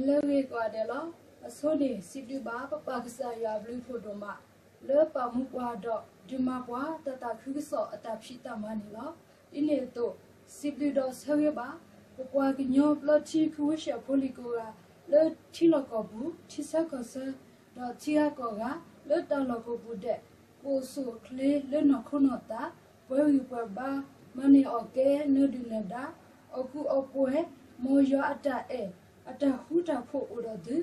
လၢအဂ့ၤကိးဂၤဒဲးလီၤ. အဆိန့ၣ် စံးဘျုးဘၣ်ပပၢ်ကစၢ်ယွၤအဘျုးအဖှိၣ်ဒိၣ်မး လၢပာ်မူပှၤဒီးဒုးမၤပှၤ တၢ်သးခုကစီၣ်အတၢ်ဖံးတၢ်မၤန့ၣ်လီၤ. ဒ်န့ၣ်အသိး စံးဘျုးဒီးဆၢဂ့ၤဘၣ် ပပှၤကညီဘျၢထံခဝ့ၡၢၣ်ဖိလံၤကိးဂၤ လၢထံလီၢ်ကီၢ်ပူၤ ထံဆၢကီၢ်ဆၢ ဒီးထံဂၤကီၢ်ဂၤ လၢတၢ်လီၢ်ကီၢ်ပူၤဒဲး ကိးစိၤချ့လၢနီၢ်ခိနီၢ်သး ပှဲၤဂံၢ်ပှဲၤဘါ မၤန့ၢ်အီၣ်ကဲ နၢၤဒုၣ်နၢၤဒါ အီၣ်ကူအီပှဲၤ မ်ယွၤအတၢ်အဲၣ် အတၢ်ဃူတၢ်ဖိးအိၣ်ဒီးသု,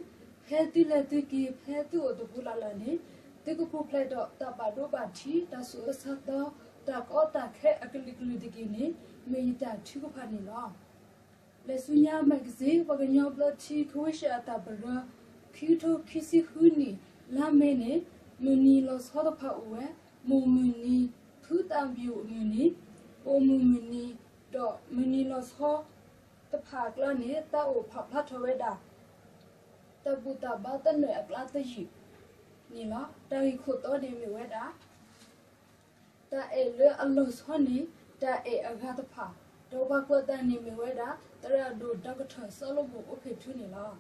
ဖဲသုလဲၤသုက့ၤ ဖဲသုအိၣ်သပူၤလၢ်လၢ်န့ၣ် သုကပူၤဖျဲးဒီးတၢ်ဘၣ်ဒိဘၣ်ထံး တၢ်ဆူးတၢ်ဆါသီ တၢ်ကီတၢ်ခဲအကလုာ်ကလုာ်တက့ၢ်န့ၣ် မ့ၢ်ယတၢ်ထုကဖၣ်န့ၣ်လီၤ. လဲၤဆူညါ magazine ပှၤကညီဘျၢထံခဝ့ၡၢၣ်အတၢ်ပရၢ ခံကထိခံဆံဃုနံၣ် လါမ့ၤန့ၣ် မုၢ်နံၤလီၤဆီတဖၣ်အိၣ်ဝဲ မိၢ်မုၢ်နံၤ ဖုသးဘံၣ်အမုၢ်နံၤ ပိာ်မုၣ်မုၢ်နံၤ ဒီးမုၢ်နံၤလီၤဆီတဖၣ်အကျါန့ၣ် သးအိၣ်ဖးဖျါထီၣ်ဝဲဒၣ် တၢ်ဘူၣ်တၢ်ဘါသနၢၣ်အကျါသယုၢ်န့ၣ်လီၤ. တၢ်ဂ့ၢ်ခိၣ်တီန့ၣ်မ့ၢ်ဝဲဒၣ် တၢ်အဲၣ်လၢအလီၤဆီန့ၣ် တၢ်အဲၣ်အဂၤတဖၣ် ဒီးပှၤကွဲးတၢ်န့ၣ်မ့ၢ်ဝဲဒၣ် သရၣ်ဒိၣ် ဒီကထၢၣ် စီၤလမုၢ်အိၣ်ဖ့ၣ်ထူန့ၣ်လီၤ.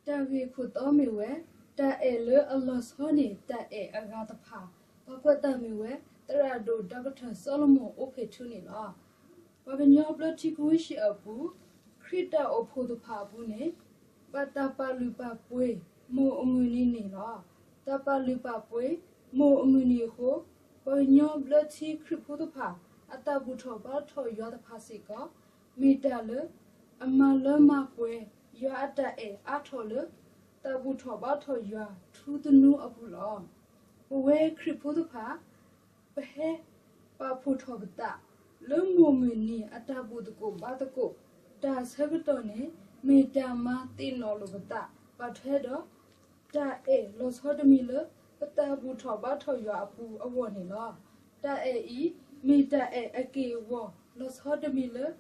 တၢ်ဂ့ၢ်ခိၣ်တီမ့ၢ်ဝဲ တၢ်အဲၣ်လၢအလီၤဆီန့ၣ် တၢ်အဲၣ်အဂၤတဖၣ် ပှၤကွဲးတၢ်မ့ၢ်ဝဲ သရၣ်ဒိၣ် ဒီကထၢၣ် စီၤလမုၢ်အိၣ်ဖ့ၣ်ထူန့ၣ်လီၤ. ပှၤကညီဘျၢထံခဝ့ၡၢၣ်အပူၤ ခရံာ်တၢ်အိၣ်ဖှိၣ်တဖၣ်အပူၤန့ၣ် ဘၣ်တၢ်ပာ်လုၢ်ပာ်ပှ့ၤ မိၢ်အမုၢ်နံၤန့ၣ်လီၤ. တၢ်ပာ်လုၢ်ပာ်ပှ့ၤ မိၢ်အမုၢ်နံၤအဃိ ပှၤကညီဘျၢထံခရံာ်ဖိတဖၣ် အတၢ်ဘူၣ်ထီၣ်ဘါထီၣ်ယွၤတဖၣ်စ့ၢ်ကီး မ့ၢ်တၢ်လၢ အမၤလၢမၤပှဲၤ ယွၤအတၢ်အဲၣ်အါထီၣ်လၢ တၢ်ဘူၣ်ထီၣ်ဘါထီၣ်ယွၤထူသနူအပူၤလီၤ. ပဝဲခရံာ်ဖိတဖၣ် ပဟဲပာ်ဖှိၣ်ထီၣ်ပသး လၢမိၢ်မုၢ်နံၤအတၢ်ဘူၣ်သကိးဘါသကိး တၢ်ဆၢကတီၢ်န့ၣ် မ့ၢ်တၢ်မၤသ့ၣ်နီၣ်လိာ်ပသး ဘၣ်ထွဲဒီး တၢ်အဲၣ်လီၤဆီတမံၤလၢ ပတၢ်ဘူၣ်ထီၣ်ဘါထီၣ်ယွၤအပူၤအဂီၢ်န့ၣ်လီၤ. တၢ်အဲၣ်အံၤ မ့ၢ်တၢ်အဲၣ်အက့ၢ်အဂီၤ လီၤဆီတမံၤလၢ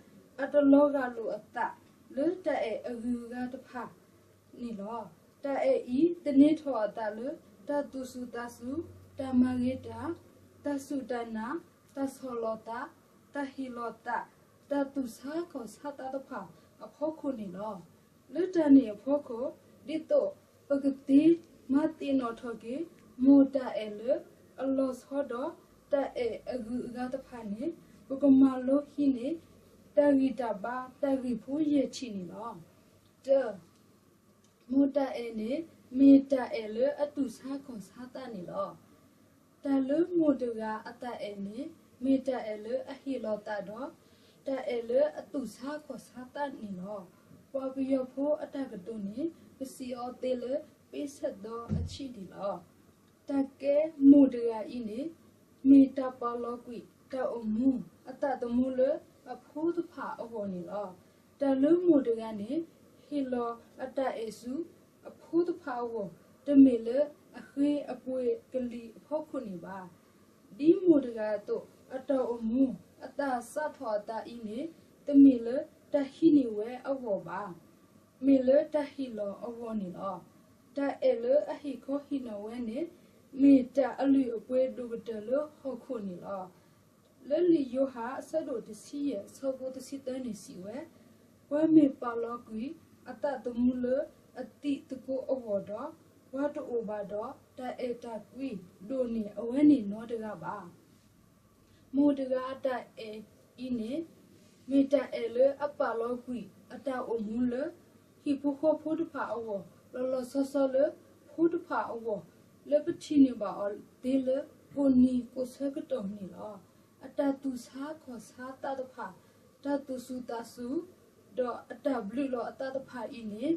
အတလီၤဂာ်လိာ်အသး လၢတၢ်အဲၣ်အဂုၤအဂၤတဖၣ်န့ၣ်လီၤ. တၢ်အဲၣ်အံၤ သန့ၤထီၣ်အသးလၢ တၢ်သူၣ်စူၤသးစူၤ, တၢ်မၤဂ့ၤတၢ်, တၢ်စူၢ်တၢ်နာ်, တၢ်ဆီၣ်လီၤသး, တၢ်ဟ့ၣ်လီၤသး, တၢ်သူၣ်ဆါခီၣ်ဆါသးတဖၣ်အဖီခိၣ်န့ၣ်လီၤ. လၢတၢ်န့ၣ်အဖီခိၣ် ဒ်သိးပကသ့မၤသ့ၣ်နီၣ်ထီၣ်က့ၤ မိၢ်တၢ်အဲၣ်လၢအလီၤဆီဒီး တၢ်အဲၣ်အဂုၤအဂၤတဖၣ်န့ၣ် ပကမၤလိဟံးန့ၢ် တၢ်ဂံၢ်တၢ်ဘါ တၢ်ဂ့ၢ်ဖိယဲၢ်ထံၣ်န့ၣ်လီၤ. တၢ မိၢ်တၢ်အဲၣ်န့ၣ် မ့ၢ်တၢ်အဲၣ်လၢအသူၣ်ဆါခီၣ်ဆါသးန့ၣ်လီၤ. တၢ်လၢမိၢ်တဂၤအတၢ်အဲၣ်န့ၣ် မ့ၢ်တၢ်အဲၣ်လၢအဟ့ၣ်လီၤသးဒီး တၢ်အဲၣ်လၢအသူၣ်ဆါခီၣ်ဆါသးန့ၣ်လီၤ. ပှၤပယီၤဖိအတၢ်ကတိၤန့ၣ် ပစံးအီၤသ့လၢ ပ့ဆၢၣ်သီအဆံးန့ၣ်လီၤ. တၢ်ကဲမိၢ်တဂၤအံၤန့ၣ် မ့ၢ်တၢ်ပာ်လီၤကွံာ်တၢ်အိၣ်မူ အသးသမူလၢအဖိတဖၣ်အဂီၢ်န့ၣ်လီၤ. တၢ်လၢမိၢ်တဂၤန့ၣ် ဟ့ၣ်လီၤအတၢ်အဲၣ်ဆူအဖိတဖၣ်အဂီၢ် တမ့ၢ်လၢအဃ့အပှ့ၤကလံၤအဖီခိၣ်န့ၣ်ဘၣ်. ဒ်မိၢ်တဂၤအသိး အတၢ်အိၣ်မူ အတၢ်စးထီၣ်အသးအံၤန့ၣ် တမ့ၢ်လၢတၢ်ဟံးန့ၢ်ဝဲအဂီၢ်ဘၣ်. မ့ၢ်လၢတၢ်ဟ့ၣ်လီၤအဂီၢ်န့ၣ်လီၤ. တၢ်အဲၣ်လၢအဟ့ၣ်ခီဟ့ၣ်နီၤဝဲန့ၣ် မ့ၢ်တၢ်အလုၢ်အပှ့ၤဒိၣ်ကတၢၢ်လၢဟီၣ်ခိၣ်န့ၣ်လီၤ. လၢလံာ်ယိၤဟၣ် အဆၢဒိၣ်တဆံယဲၢ် အဆၢဖိတဆံသၢန့ၣ်စံးဝဲ, ပှၤမ့ၢ်ပာ်လီၤကွံာ်အသးသမူလၢအသံၣ်သကိးအဂီၢ်ဒီး, ပှၤတအိၣ်ဘၣ်ဒီး တၢ်အဲၣ်တၢ်ကွံဒိၣ်န့ၢ်အဝဲန့ၣ်နီတဂၤဘၣ်. မိၢ်တဂၤအတၢ်အဲၣ်အံၤန့ၣ် မ့ၢ်တၢ်အဲၣ်လၢအပာ်လီၤကွံာ်အတၢ်အိၣ်မူလၢ ဟံၣ်ဖိဃီဖိတဖၣ်အဂီၢ် လီၤလီၤဆီဆီလၢဖိတဖၣ်အဂီၢ် လၢပထံၣ်န့ၢ်ဘၣ်အီၤသ့လၢကိးနံၤကိးဆၢကတီၢ်န့ၣ်လီၤ. အတၢ်သူၣ်ဆါခီၣ်ဆါသးတဖၣ်, တၢ်သူၣ်စူၤသးစူၤ, ဒီးအတၢ်ဘျုးလီၤအသးတဖၣ်အံၤန့ၣ်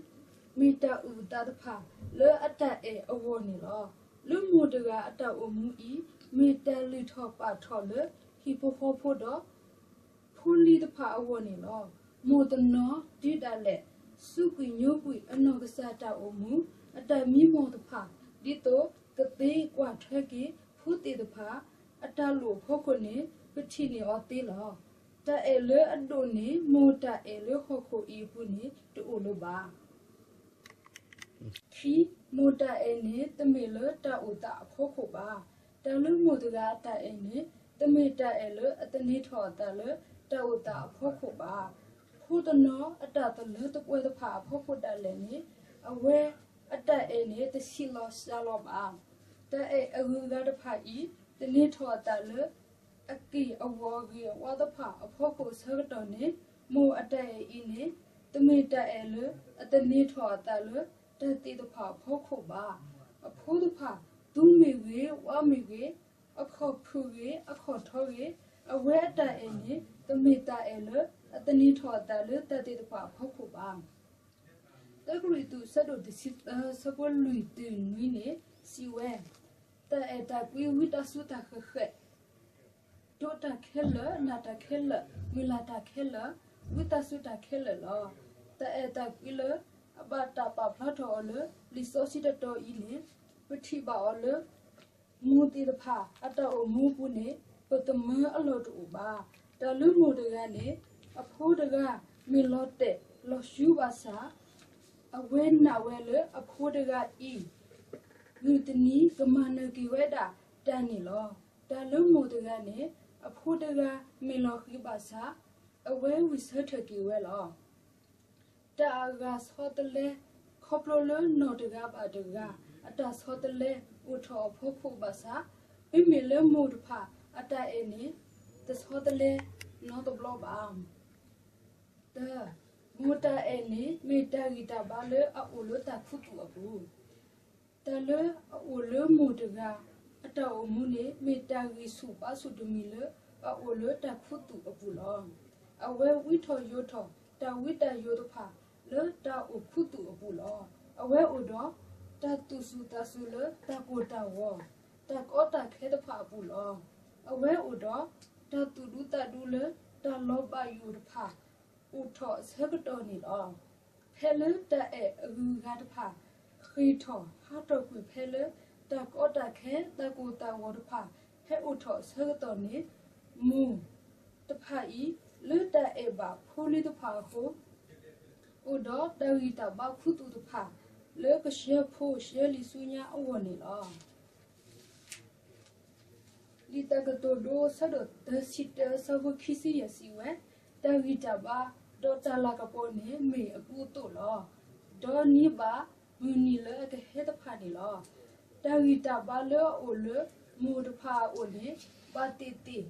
မ့ၢ်တၢ်အုၣ်အသးတဖၣ်လၢအတၢ်အဲၣ်အဂီၢ်န့ၣ်လီၤ. လၢမိၢ်တဂၤအတၢ်အိၣ်မူအံၤ မ့ၢ်တၢ်လုၢ်ထီၣ်ပာ်ထီၣ်လၢဟံၣ်ဖိဃီဖိဒီး ဖိလံၤတဖၣ်အဂီၢ်န့ၣ်လီၤ. မိၢ်တနီၤတုၤဒၣ်လဲာ် စူးကွံာ်ညိကွံာ်အနီၢ်ကစၢ်တၢ်အိၣ်မူ အတၢ်မံမီၢ်တဖၣ် ဒ်သိးကသ့ကွၢ်ထွဲက့ၤဖိသ့ၣ်တဖၣ် အတၢ်လိၣ်အဖီခိၣ်န့ၣ် ပထံၣ်န့ၢ်အီၤသ့လီၤ. တၢ်အဲၣ်လၢအဒိၣ်န့ၢ်မိၢ်တၢ်အဲၣ်လၢဟီၣ်ခိၣ်အံၤအပူၤန့ၣ် တအိၣ်လၢၤဘၣ်. ခံ, မိၢ်တၢ်အဲၣ်န့ၣ် တမ့ၢ်လၢတၢ်အိၣ်သးအဖီခိၣ်ဘၣ်. တၢ်လၢမိၢ်တဂၤအတၢ်အဲၣ်န့ၣ် တမ့ၢ်တၢ်အဲၣ်လၢအသန့ၤထီၣ်အသးလၢတၢ်အိၣ်သးအဖီခိၣ်ဘၣ်. ဖိတနီၤအတၢ်သလၢတပှဲၤတဖၣ်အဖီခိၣ်ဒၣ်လဲာ်န့ၣ်, အဝဲအတၢ်အဲၣ်န့ၣ် တဆံးလီၤစှၤလီၤဘၣ်. တၢ်အဲၣ်အဂုၤအဂၤတဖၣ်အံၤ တန့ၢ်ထီၣ်အသးလၢ အက့ၢ်အဂီၤအဂ့ၤအဝါတဖၣ်အဖီခိၣ်အဆၢကတီၢ်န့ၣ်, မိၢ်အတၢ်အဲၣ်အံၤန့ၣ် တမ့ၢ်တၢ်အဲၣ်လၢ အတန့ၢ်ထီၣ်အသးလၢ တၢ်သ့ၣ်တဖၣ်အဖီခိၣ်ဘၣ်. အဖိတဖၣ် သူမ့ၢ်ဂ့ၤ, ဝါမ့ၢ်ဂ့ၤ, အခီၣ်ဖုးဂ့ၤ, အခီၣ်ထီဂ့ၤ, အဝဲအတၢ်အဲၣ်န့ၣ် တမ့ၢ်တၢ်အဲၣ်လၢ အတန့ၢ်ထီၣ်အသးလၢတၢ်သ့ၣ်တဖၣ်အဖီခိၣ်ဘၣ်. တၢကရံၣ်သူး အဆၢဒိၣ်တဆံသၢ အဆၢဖိလွံၢ်တုၤနွံန့ၣ် စံးဝဲ, တၢ်အဲၣ်တၢ်ကွံဝံတၢ်စူၢ်တၢ်ဃဲၤဃဲၤ, ဒိးတၢ်ခဲလၢာ်, နာ်တၢ်ခဲလၢာ်, မုၢ်လၢ်တၢ်ခဲလၢာ်, ဝံသးစူၤတၢ်ခဲလၢာ်လီၤ. တၢ်အဲၣ်တၢ်ကွံလၢ အဘၣ်တၢ်ပာ်ဖျါထီၣ်အီၤလၢ လံာ်စီဆှံတတီၤအံၤန့ၣ် ပထံၣ်ဘၣ်အီၤလၢ မိၢ်သ့ၣ်တဖၣ်အတၢ်အိၣ်မူအပူၤန့ၣ် ပသမၢအလီၢ်တအိၣ်ဘၣ်. တၢ်လၢမိၢ်တဂၤန့ၣ် အဖိတဂၤမ့ၢ်လီၤတဲာ်လီၤဆူဘၣ်ဆၣ်, အဝဲနာ်ဝဲလၢအဖိတဂၤအံၤ မုၢ်တနံၤကမၤနၢၤက့ၤဝဲဒၣ်တၢ်န့ၣ်လီၤ. တၢ်လၢမိၢ်တဂၤန့ၣ် အဖိတဂၤမ့ၢ်လီၤဃံၤဘၣ်ဆၣ်, အဝဲဝံၢ်ဆၢထၢၣ်က့ၤဝဲလီၤ. တၢ်အဂၤဆီတလဲ ခီဖျိလၢနီၢ်တဂၤဘၣ်တဂၤ အတၢ်ဆီတလဲအိၣ်ထီၣ်အဖီခိၣ်ဘၣ်ဆၣ်, မ့မ့ၢ်လၢမိၢ်တဖၣ်အတၢ်အဲၣ်န့ၣ် တဆီတလဲနီတဘျီဘၣ်. တၢ, မိၢ်တၢ်အဲၣ်န့ၣ် မ့ၢ်တၢ်ဂံၢ်တၢ်ဘါလၢအအိၣ်လၢတၢ်ခူသူၣ်အပူၤ တၢ်လၢအအိၣ်လၢမိၢ်တဂၤ အတၢ်အိၣ်မူန့ၣ် မ့ၢ်တၢ်ဂံၢ်ဆူၣ်ဘါဆူၣ်တမံၤလၢအအိၣ်လၢတၢ်ခူသူၣ်အပူၤလီၤ. အဝဲဝံထီၣ်ယိာ်ထီၣ်တၢ်ဝံတၢ်ယိာ်တဖၣ်လၢတၢ်အိၣ်ခူသူၣ်အပူၤလီၤ. အဝဲအိၣ်ဒီး တၢ်သူၣ်စူၤသးစူၤလၢတၢ်ကိၢ်တၢ်ဂီၤ, တၢ်ကီတၢ်ခဲတဖၣ်အပူၤလီၤ. အဝဲအိၣ်ဒီး တၢ်သူၣ်ဒူသးဒူလၢတၢ်လီၤဘၣ်ယိၣ်တဖၣ် အိၣ်ထီၣ်အဆၢကတီၢ်န့ၣ်လီၤ. ဖဲလၢတၢ်အဲၣ်အဂုၤအဂၤတဖၣ် ဃ့ၢ်ထီၣ်ဟးထီၣ်ကွံာ်ဖဲလၢ တၢ်ကီတၢ်ခဲတၢ်ကိၢ်တၢ်ဂီၤတဖၣ် ဟဲအိၣ်ထီၣ်အဆၢကတီၢ်န့ၣ်, မိၢ်တဖၣ်အံၤ လၢတၢ်အဲၣ်ဘၣ်ဖိလံၤတဖၣ်အဃိ အိၣ်ဒီးတၢ်ဂံၢ်တၢ်ဘါခူသူၣ်တဖၣ် လၢကဆှၢဖိဆှၢလံာ်ဆူညါအဂီၢ်န့ၣ်လီၤ. လံာ်တၢ်ကတိၤဒိ အဆၢဒိၣ်သၢဆံတၢ အဆၢဖိခံဆံယဲၢ်စံးဝဲ, တၢ်ဂံၢ်တၢ်ဘါ ဒီးတၢ်လၤကပီၤန့ၣ် မ့ၢ်အကူအသိးလီၤ. ဒီးန့ၢ်ဘၣ်မုၢ်နံၤလၢအကဟဲတဖၣ်န့ၣ်လီၤ. တၢ်ဂံၢ်တၢ်ဘါလၢအအိၣ်လၢမိၢ်တဖၣ်အအိၣ်န့ၣ် ဘၣ်သ့ၣ်သ့ၣ်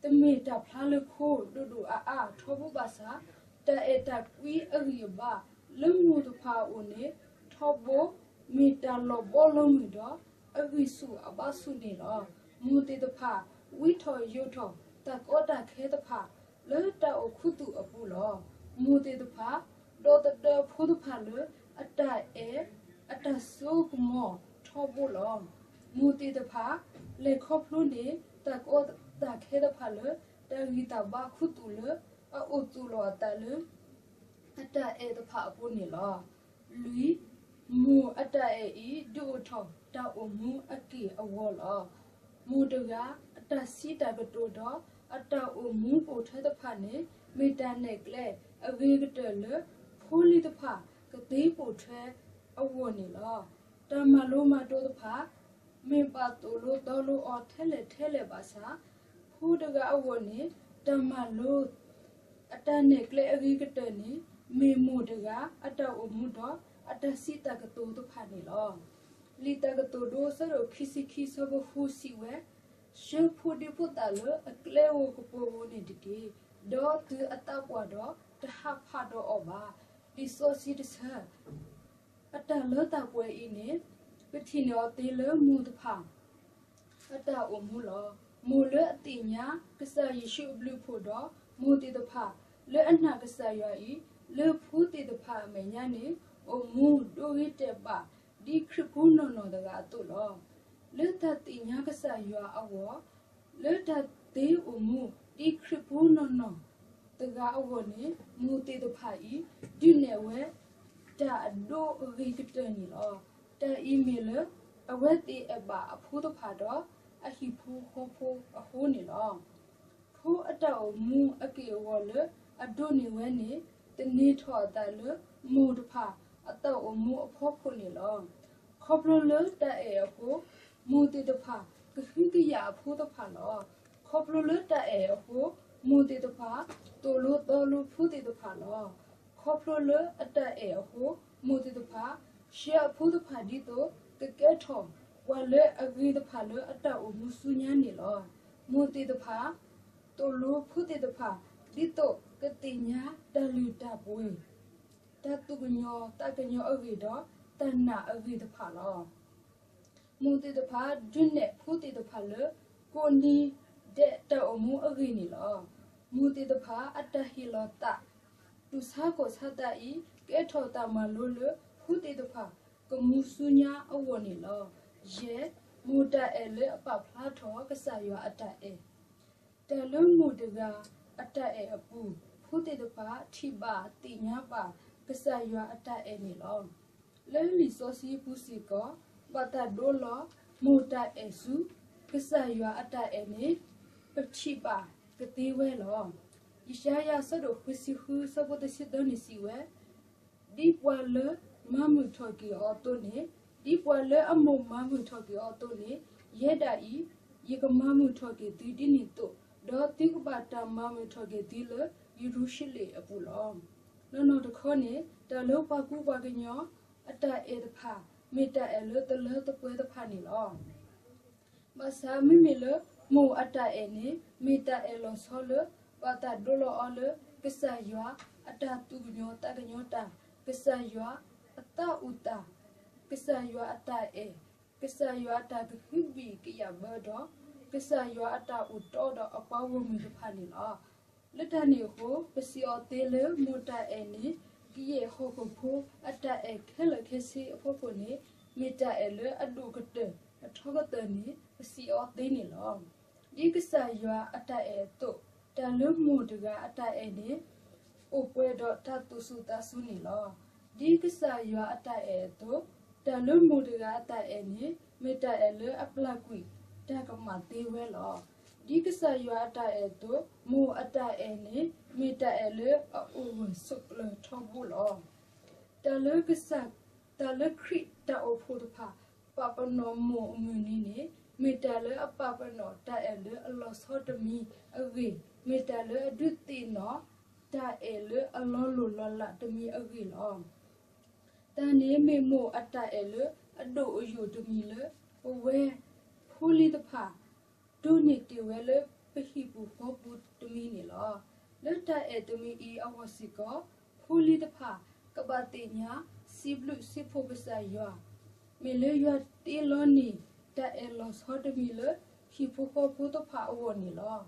တမ့ၢ်တၢ်ဖျါလၢခိဒိၣ်ဒိၣ်အါအါထီဘိဘၣ်ဆၣ်, တၢ်အဲၣ်တၢ်ကွံအဂံၢ်အဘါလၢမိၢ်တဖၣ်အအိၣ်န့ၣ် ထီဘိမ့ၢ်တၢ်လီၤဘီလီၤမုၢ်ဒီး အဂံၢ်ဆူၣ်အဘါဆူၣ်န့ၣ်လီၤ. မိၢ်သ့ၣ်တဖၣ် ဝံထီၣ်ယိာ်ထီၣ်တၢ်ကီတၢ်ခဲတဖၣ် လၢတၢ်အိၣ်ခူသူၣ်အပူၤလီၤ. မိၢ်သ့ၣ်တဖၣ် ဒီသဒၢဖိတဖၣ်လၢအတၢ်အဲၣ်အတၢ်စိကမီၤထီဘိလီၤ. မိၢ်သ့ၣ်တဖၣ် လဲၤခီဖျိန့ၢ်တၢ်ကီတၢ်ခဲတဖၣ်လၢ တၢ်ဂံၢ်တၢ်ဘါခူသူၣ်လၢအအိၣ်သူၣ်လီၤအသးလၢ အတၢ်အဲၣ်တဖၣ်အဃိန့ၣ်လီၤ. လွံၢ်, မိၢ်အတၢ်အဲၣ်အံၤ ဒုးအိၣ်ထီၣ်တၢ်အိၣ်မူအက့ၢ်အဂီၤလီၤ. မိၢ်တဂၤအတၢ်စံးတၢ်ကတိၤဒီး အတၢ်အိၣ်မူပိာ်ထွဲတဖၣ်န့ၣ် မ့ၢ်တၢ်နဲၣ်ကျဲအဂ့ၤကတၢၢ်လၢ ဖိလံၤတဖၣ်ကသ့ပိာ်ထွဲအဂီၢ်န့ၣ်လီၤ. တၢ်မၤလိမၤဒိးတဖၣ် မ့ၢ်ဘၣ်သိၣ်လိသီလိအီၤထဲလဲၣ်ထဲလဲၣ်ဘၣ်ဆၣ်, ဖိတဂၤအဂီၢ်န့ၣ် တၢ်မၤလိ အတၢ်နဲၣ်ကျဲအဂ့ၤကတၢၢ်န့ၣ် မ့ၢ်မိၢ်တဂၤအတၢ်အိၣ်မူဒီး အတၢ်စံးတၢ်ကတိၤတဖၣ်န့ၣ်လီၤ. လံာ်တၢ်ကတိၤဒိ အဆၢဒိၣ်ခံဆံခံ အဆၢဖိဃုစံးဝဲ, ဆှၢဖိဒံဖိသၣ်လၢအကျဲဧိၤကပူၤဧိၤန့ၣ်တက့ၢ်. ဒီးသုအသးပှၢ်ဒီး တဟးဖးဒီးအီၤဘၣ်. လံာ်စီဆှံတဆၢ အတၢ်လၢတၢ်ပှဲၤအံၤန့ၣ် ပထံၣ်န့ၢ်အီၤသ့လၢမိၢ်တဖၣ် အတၢ်အိၣ်မူလီၤ. မိၢ်လၢအသ့ၣ်ညါကစၢ်ယ့ၣ်ၡူးအဘျုးအဖှိၣ်ဒီး မိၢ်သ့ၣ်တဖၣ်လၢအနာ်ကစၢ်ယွၤအံၤ လၢဖိသ့ၣ်တဖၣ်အမဲာ်ညါန့ၣ် အိၣ်မူဒိဂ့ၤတဲာ်ဘၣ် ဒ်ခရံာ်ဖိနီၢ်နီၢ်တဂၤအသိးလီၤ. လၢတၢ်သ့ၣ်ညါကစၢ်ယွၤအဂီၢ် လၢတၢ်သ့အိၣ်မူ ဒ်ခရံာ်ဖိနီၢ်နီၢ်တဂၤအဂီၢ်န့ၣ် မိၢ်သ့ၣ်တဖၣ်အံၤ ဒုးနဲၣ်ဝဲ တၢ်အဒိအဂ့ၤကတၢၢ်န့ၣ်လီၤ. တၢ်အံၤမ့ၢ်လၢ အဝဲသ့ၣ်အဲၣ်ဘၣ်အဖိတဖၣ်ဒီး အဟံၣ်ဖိဃီဖိအဃိန့ၣ်လီၤ. ဖိအတၢ်အိၣ်မူအက့ၢ်အဂီၤလၢအဒိးန့ၢ်ဝဲန့ၣ် သန့ၤထီၣ်အသးလၢမိၢ်တဖၣ်အတၢ်အိၣ်မူအဖီခိၣ်န့ၣ်လီၤ. ခီဖျိလၢတၢ်အဲၣ်အဃိ မိၢ်သ့ၣ်တဖၣ်ကဟုကယာ်အဖိတဖၣ်လီၤ. ခီဖျိလၢတၢ်အဲၣ်အဃိ မိၢ်သ့ၣ်တဖၣ် သိၣ်လိသီလိဖိသ့ၣ်တဖၣ်လီၤ. ခီဖျိလၢအတၢ်အဲၣ်အဃိ မိၢ်သ့ၣ်တဖၣ် ဆှၢအဖိတဖၣ်ဒ်သိး ကကဲထီၣ်ပှၤလၢအဂ့ၤတဖၣ်လၢအတၢ်အိၣ်မူဆူညါန့ၣ်လီၤ. မိၢ်သ့ၣ်တဖၣ် သိၣ်လိဖိသ့ၣ်တဖၣ် ဒ်သိးကသ့ၣ်ညါတၢ်လုၢ်တၢ်ပှ့ၤ တၢ်သူၣ်ကညီၤသးကညီၤအဂ့ၢ်ဒီး တၢ်နာ်အဂ့ၢ်တဖၣ်လီၤ. မိၢ်သ့ၣ်တဖၣ် ဒုးနဲၣ်ဖိသ့ၣ်တဖၣ်လၢ ကိးနံၤဒဲးတၢ်အိၣ်မူအဂ့ၢ်န့ၣ်လီၤ. မိၢ်သ့ၣ်တဖၣ် အတၢ်ဟ့ၣ်လီၤသး တူၢ်ဆါခီၣ်ဆါသးအံၤ ကဲထီၣ်တၢ်မၤလိလၢ ဖိသ့ၣ်တဖၣ် ကမူဆူညါအဂီၢ်န့ၣ်လီၤ. ယဲၢ်, မိၢ်တၢ်အဲၣ်လၢအပာ်ဖျါထီၣ် ကစၢ်ယွၤအတၢ်အဲၣ် တၢ်လၢမိၢ်တဂၤအတၢ်အဲၣ်အပူၤ ဖိသ့ၣ်တဖၣ် ထံၣ်ဘၣ်သ့ၣ်ညါဘၣ် ကစၢ်ယွၤအတၢ်အဲၣ်န့ၣ်လီၤ. လၢလံာ်စီဆှံပူၤစ့ၢ်ကီး ဘၣ်တၢ်ဒိလီၤ မိၢ်တၢ်အဲၣ်ဆူ ကစၢ်ယွၤအတၢ်အဲၣ်န့ၣ် ပထံၣ်ဘၣ်ကသ့ဝဲလီၤ. ယၡါယၤ အဆၢဒိၣ်ဃုဆံဃု အဆၢဖိတဆံသၢန့ၣ်စံးဝဲ, ဒ်ပှၤလၢမၤမုာ်ထီၣ်က့ၤအီၤအသိးန့ၣ်, ဒ်ပှၤလၢအမိၢ်မၤမုာ်ထီၣ်က့ၤအီၤအသိးန့ၣ်, ယဲဒၣ်အံၤ ယကမၤမုာ်ထီၣ်က့ၤသုဒ်န့ၣ်အသိး, ဒီးသုကဘၣ်တၢ်မၤမုာ်ထီၣ်က့ၤသုလၢယရူၤၡလ့ၣ်အပူၤလီၤ. နီၢ်နီၢ်တခီန့ၣ် တၢ်လၢပှၤကူပှၤကညီအတၢ်အဲၣ်တဖၣ် မ့ၢ်တၢ်အဲၣ်လၢသလၢသပှဲၤတဖၣ်န့ၣ်လီၤ. ဘၣ်ဆၣ်မ့မ့ၢ်လၢမိၢ်အတၢ်အဲၣ်န့ၣ် မ့ၢ်တၢ်အဲၣ်လီၤဆီလၢ ဘၣ်တၢ်ဒိလီၤအီၤလၢ ကစၢ်ယွၤအတၢ်သူၣ်ကညီၤသးကညီၤတၢ်, ကစၢ်ယွၤအသးအိၣ်တၢ်, ကစၢ်ယွၤအတၢ်အဲၣ်, ကစၢ်ယွၤအတၢ်ကဟုဘံၣ်ကယာ်ဘၢဒီး ကစၢ်ယွၤအတၢ်အိၣ်တီဒီးအပှၤဂီၢ်မုၢ်တဖၣ်န့ၣ်လီၤ. လၢတၢ်န့ၣ်အဃိ ပစံးအီၤသ့လၢမိၢ်တၢ်အဲၣ်န့ၣ် ကယဲၢ်ဟီၣ်ခိၣ်ဖိအတၢ်အဲၣ်ခဲလၢာ်ခဲဆ့အဖီခိၣ်န့ၣ် မ့ၢ်တၢ်အဲၣ်လၢအဒိၣ်ကတၢၢ်အထီကတၢၢ်န့ၣ် ပစံးအီၤသ့န့ၣ်လီၤ. ဒ်ကစၢ်ယွၤအတၢ်အဲၣ်အသိး တၢ်လၢမိၢ်တဂၤအတၢ်အဲၣ်န့ၣ် အိၣ်ပှဲၤဒီးတၢ်သူၣ်စူၤသးစူၤန့ၣ်လီၤ. ဒ်ကစၢ်ယွၤအတၢ်အဲၣ်အသိး တၢ်လၢမိၢ်တဂၤအတၢ်အဲၣ်န့ၣ် မ့ၢ်တၢ်အဲၣ်လၢအပျၢ်ကွံာ်တၢ်ကမၣ်သ့ဝဲလီၤ. ဒ်ကစၢ်ယွၤအတၢ်အဲၣ်အသိး မိၢ်အတၢ်အဲၣ်န့ၣ် မ့ၢ်တၢ်အဲၣ်လၢအအိၣ်ဂၢၢ်ဆိးကျၢၤထီဘိလီၤ. တၢ်လၢကစၢ်, တၢ်လၢခရံာ်တၢ်အိၣ်ဖှိၣ်တဖၣ် ပာ်ပနီၣ်မိၢ်အမုၢ်နံၤန့ၣ် မ့ၢ်တၢ်လၢအပာ်ပနီၣ်တၢ်အဲၣ်လၢအလီၤဆီတမံၤအဂ့ၢ်, မ့ၢ်တၢ်လၢအဒုးသ့ၣ်နီၣ်တၢ်အဲၣ်လၢအလီၤလိၢ်လီၤလးတမံၤအဂ့ၢ်လီၤ. တၢ်န့ၣ်မ့ၢ်မိၢ်အတၢ်အဲၣ်လၢအဒိၣ်အယိာ်တမံၤလၢ ပဝဲဖိလံၤတဖၣ် ဒိးန့ၢ်တ့ၢ်ဝဲလၢပဟံၣ်ပူၤဃီပူၤတမံၤန့ၣ်လီၤ. လၢတၢ်အဲၣ်တမံၤအံၤအဂီၢ်စ့ၢ်ကီး ဖိလံၤတဖၣ် ကဘၣ်သ့ၣ်ညါ စံးဘျုးစံးဖှိၣ်ကစၢ်ယွၤ မ့ၢ်လၢယွၤတ့လီၤန့ၢ် တၢ်အဲၣ်လီၤဆီတမံၤလၢ ဟံၣ်ဖိဃီဖိတဖၣ်အဂီၢ်န့ၣ်လီၤ.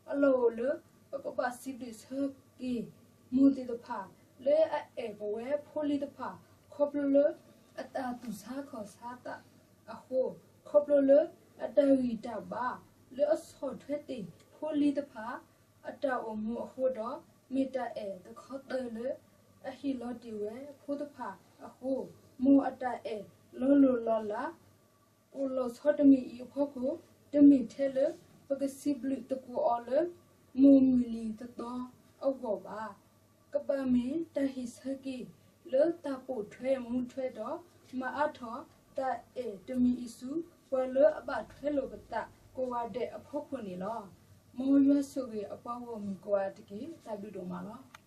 အလီၢ်အိၣ်လၢ ပကဘၣ်စံးဘျုးဆၢက့ၤ မိၢ်သ့ၣ်တဖၣ် လၢအအဲၣ်ပဝဲဖိလံၤတဖၣ် ခီဖျိလၢအတၢ်သူၣ်ဆါခီၣ်ဆါသးအဃိ, ခီဖျိလၢအတၢ်ဂံၢ်တၢ်ဘါ လၢအဆီၣ်ထွဲတ့ၢ်ဖိလံၤတဖၣ် အတၢ်အိၣ်မူအဃိဒီး မ့ၢ်တၢ်အဲၣ်တခီသၢလၢ အဟ့ၣ်လီၤတ့ၢ်ဝဲဖိတဖၣ်အဃိ, မိၢ်အတၢ်အဲၣ်လီၤလိၢ်လီၤလး အိၣ်လီၤဆီတမံၤအံၤအဖီခိၣ် တမ့ၢ်ထဲလၢ ပကစံးဘျုးသကိးအီၤလၢ မိၢ်မုၢ်နံၤသသီအဂီၢ်ဘၣ်. ကဘၣ်မ့ၢ်တၢ်ဟ့ၣ်ဆၢက့ၤ လၢတၢ်ပိာ်ထွဲမူထွဲဒီး မၤအါထီၣ်တၢ်အဲၣ်တမံၤအံၤဆူ ပှၤလၢအဘၣ်ထွဲလိာ်ပသးကိးဂၤဒဲးအဖီခိၣ်န့ၣ်လီၤ. မ်ယွၤဆိၣ်ဂ့ၤအပှၤဂီၢ်မုၢ်ကိးဂၤတက့ၢ်. တၢ်ဘျုးဒိၣ်မးလီၤ.